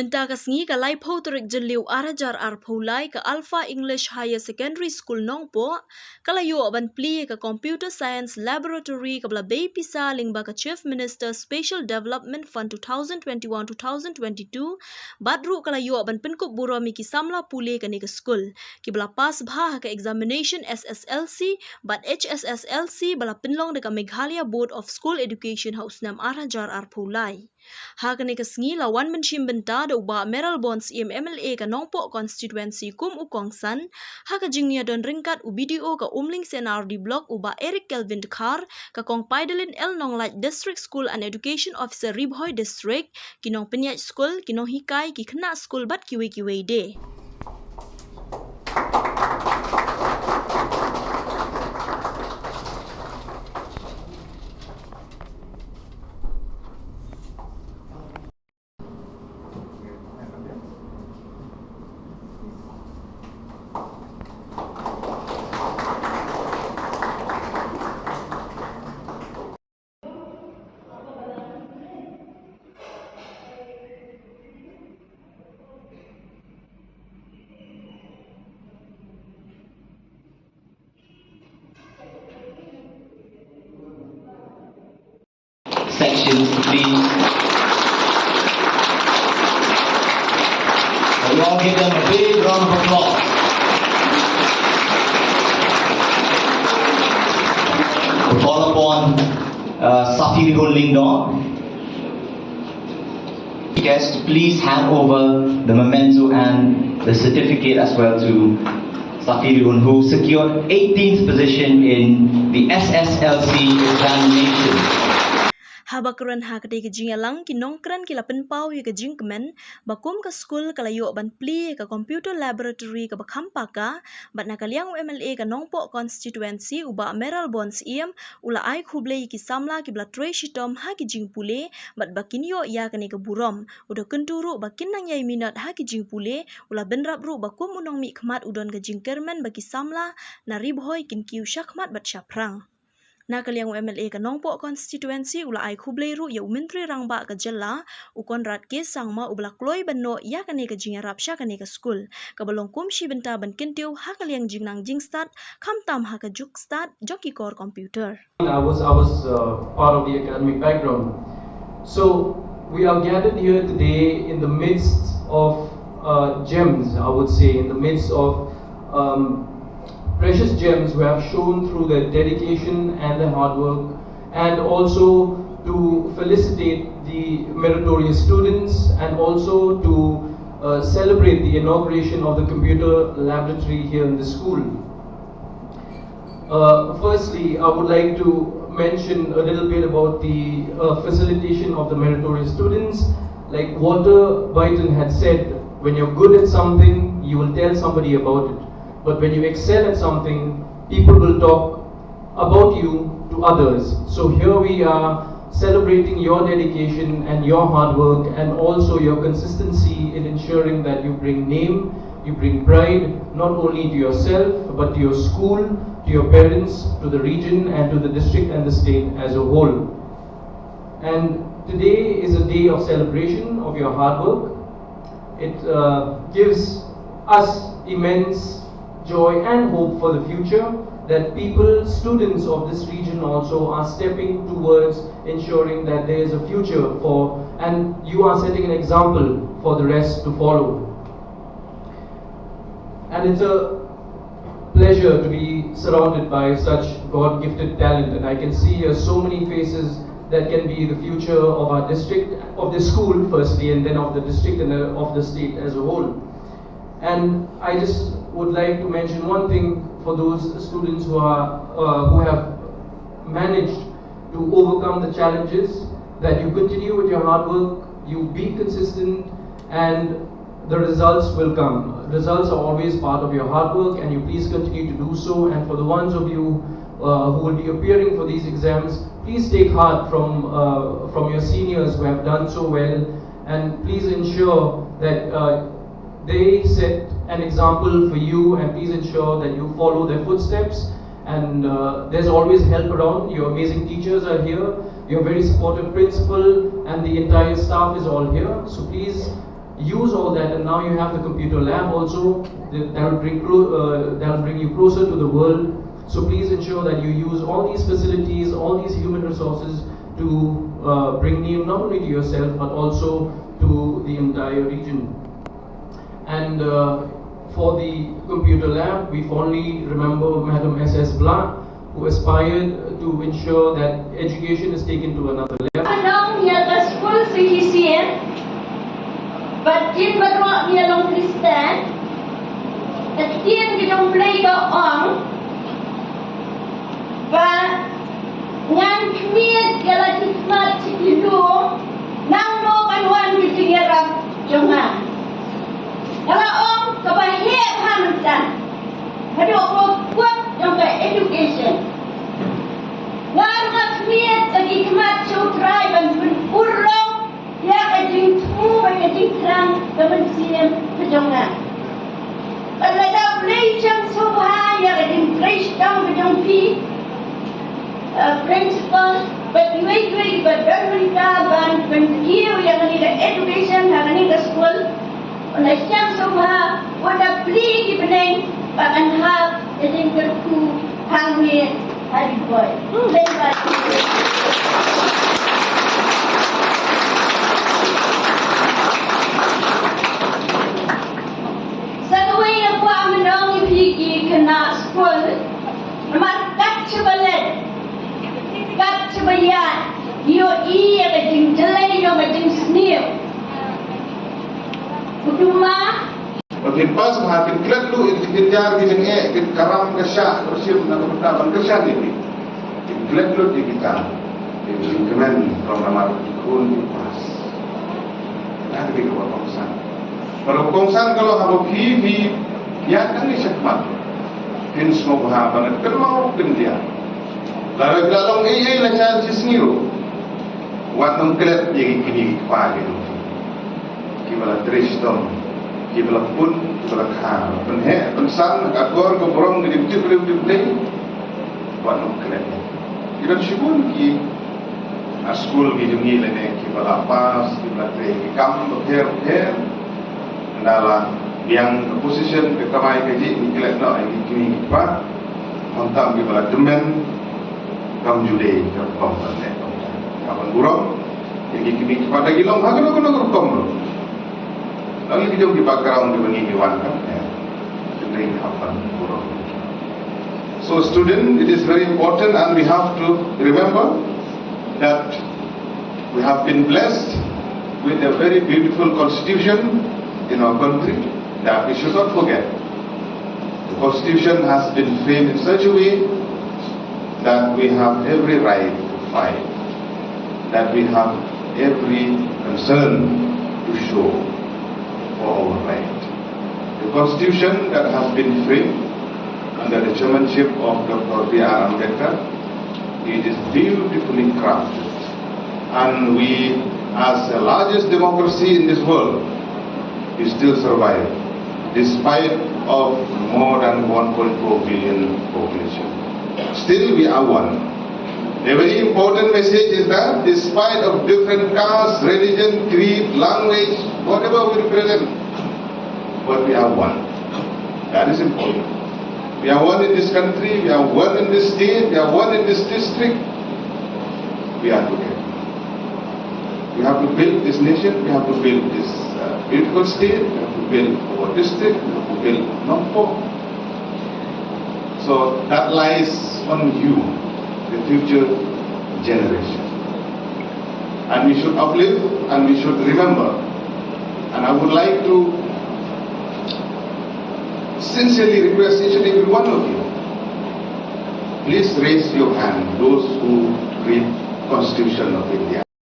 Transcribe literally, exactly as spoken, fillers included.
Mynta ka sngi ka laiphew tarik Jylliew ar hajar arphew lai, ka Alpha English Higher Secondary School Nongpoh ka la ïoh ban plie ka Computer Science Laboratory kaba la bei pisa lyngba ka Chief Minister Special Development Fund two thousand twenty-one two thousand twenty-two, bad ruh ka la ïoh ban pynkup burom ïa ki samla pule kane ka skul kiba la pass bha ha ka examination S S L C bad H S S L C ba la pynlong da ka Meghalaya Board of School Education ha u snem ar hajar arphew lai. Ha kane ka sngi la wan mynsiem bynta da u Bah Mayralborn Syiem M L A ka Nongpoh Constituency kum u kongsan, ha ka jingïadon ryngkat u B D O ka Umling C&RD Block u Bah Eric Kelvin Dkhar, ka Kong Paidalin L Nonglait, District School and Education Officer, Ri Bhoi District, ki nongpynïaid skul, ki nonghikai, ki khynnah skul bad kiwei kiwei de. Sections, please. Can we all give them a big round of applause? We'll call upon uh, Safirihun Lyngdoh. Guests, please hand over the memento and the certificate as well to Safirihun, who secured eighteenth position in the S S L C examination. Haba kren ha katei ka jingïalang, ki nongkren ki la pynpaw ïa ka jingkmen ba kum ka skul ka la ïoh ban plie ïa ka computer laboratory kaba kham paka, bad na ka liang u M L A ka Nongpoh Constituency u Bah Mayralborn Syiem u la ai khublei ïa ki samla kiba la trei shitom ha ki jingpule bad ba kin ïoh ïa kane ka burom. U da kyntu ruh ba kin nang ïai minot ha ki jingpule, u la bynrap ruh ba kum u nongmihkhmat u don ka jingkyrmen ba ki samla na Ri Bhoi kin kiew shakhmat bad shaphrang. Na ka liang u M L A ka Nongpoh Constituency u la ai khublei ruh ïa u Myntri Rangbah ka jylla u Conrad K Sangma uba la kloi ban noh ïa kane ka jingïarap sha kane ka skul kaba long kum shi bynta ban kyntiew ha ka liang jingnang jingstad, khamtam ha ka juk stad jong ki kor computer. I was, I was uh, part of the academic background. So we are gathered here today in the midst of uh, gems, I would say, in the midst of um, precious gems who have shown through their dedication and their hard work, and also to felicitate the meritorious students, and also to uh, celebrate the inauguration of the computer laboratory here in the school. Uh, firstly, I would like to mention a little bit about the uh, facilitation of the meritorious students. Like Walter Boynton had said, when you're good at something, you will tell somebody about it. But when you excel at something, people will talk about you to others. So here we are celebrating your dedication and your hard work and also your consistency in ensuring that you bring name, you bring pride not only to yourself but to your school, to your parents, to the region and to the district and the state as a whole. And today is a day of celebration of your hard work. It uh, gives us immense joy and hope for the future that people, students of this region also are stepping towards ensuring that there is a future for, and you are setting an example for the rest to follow. And it's a pleasure to be surrounded by such God-gifted talent, and I can see here so many faces that can be the future of our district, of this school firstly, and then of the district and uh, of the state as a whole. And I just would like to mention one thing for those students who are uh, who have managed to overcome the challenges, that you continue with your hard work, you be consistent, and the results will come. Results are always part of your hard work, and you please continue to do so. And for the ones of you uh, who will be appearing for these exams, please take heart from uh, from your seniors who have done so well, and please ensure that uh, they set an example for you, and please ensure that you follow their footsteps. And uh, there's always help around. Your amazing teachers are here. Your very supportive principal and the entire staff is all here. So please use all that, and now you have the computer lab also that, that'll bring clo- uh, that'll bring you closer to the world. So please ensure that you use all these facilities, all these human resources to uh, bring name not only to yourself but also to the entire region. And uh, for the computer lab, we fondly remember Madam S S Blah, who aspired to ensure that education is taken to another level. Anong ïa ka skul C T C M, ba jin baroh ïa long Khristan, ka ktien ka jong U Blei ka ong, ba ngan khmied ïa la ki khmat sha ki lum, nangno kan wan ki jingïarap jong nga. Ka la ong kaba heh bha mynta haduh ka kot jong ka education. Nga ruh nga khmied ïa ki khmat sha U Trai ban pynurlong ïa ka jingthmu bad ka jingthrang ka mynsiem ka jong nga. Bad lada U Blei u sngewbha ïa ka jingtrei shitom ka jong phi, eh, principal, bad kiwei kiwei kiba don mynta ban pynkiew ïa kane ka education ha kane ka skul, U Blei u sngewbha, u da plie ki bneng ba kan hap ïa ka jingkyrkhu hangne ha Ri Bhoi. Khublei shibun. Sa kawei nga kwah ban ong ïa phi ki khynnah skul, namar kat shaba leit, kat shaba ïaid, ïohi ïa ka jingjlei jong ka jingsniew. Kumba Ba kin pass bha, kin klet lut ïa ki jingjar ki jingeh, kin karam ka shah ka shim na ka bynta ban kyrshan ïa ki. Kin klet lut ïa kita, kin kmen, long namar ki khun ki pass. Ïa kata kaba kongsan. Kaba kongsan ka long haba phi, phi ïaid nangne shakhmat, kin sngewbha ban kynmaw kyndiah. Lada phi la long ei ei la sha shisngi ruh, wat nym klet ïa ki kmie ki kpa ki jong phi. Kiba la trei shitom, kiba la pun, kiba la kha, la pynheh pynsan ha ka akor ka burom ka jingtip briew tip Blei, wat nym klet. Ki don shibun ki ha skul ki jong ngi lane kiba la pass, kiba la trei ki kam bapher bapher. Ynda la biang ka position ka kamai kajih, ngi klet noh ïa ki kmie ki kpa. Khamtam kiba la tymmen, kam ju dei ka rukom ban leh. Ka ban burom ïa ki kmie ki kpa da ki long ha kano kano ka rukom ruh. Lane ki jong ki background kiba ngi ngi wan, kam eh, ki dei ka ban burom. So student, it is very important and we have to remember that we have been blessed with a very beautiful constitution in our country that we should not forget. The constitution has been framed in such a way that we have every right to fight, that we have every concern to show for our right. The constitution that has been framed under the chairmanship of Doctor B R Ambedkar, it is beautifully crafted. And we, as the largest democracy in this world, we still survive despite of more than one point four billion population. Still, we are one. A very important message is that despite of different caste, religion, creed, language, whatever we represent, but we are one. That is important. We are one in this country, we are one in this state, we are one in this district. We are together. We have to build this nation, we have to build this uh, beautiful state, we have to build our district, we have to build Nongpoh. So that lies on you, the future generation. And we should uplift and we should remember. And I would like to sincerely request each and every one of you, please raise your hand, those who read Constitution of India.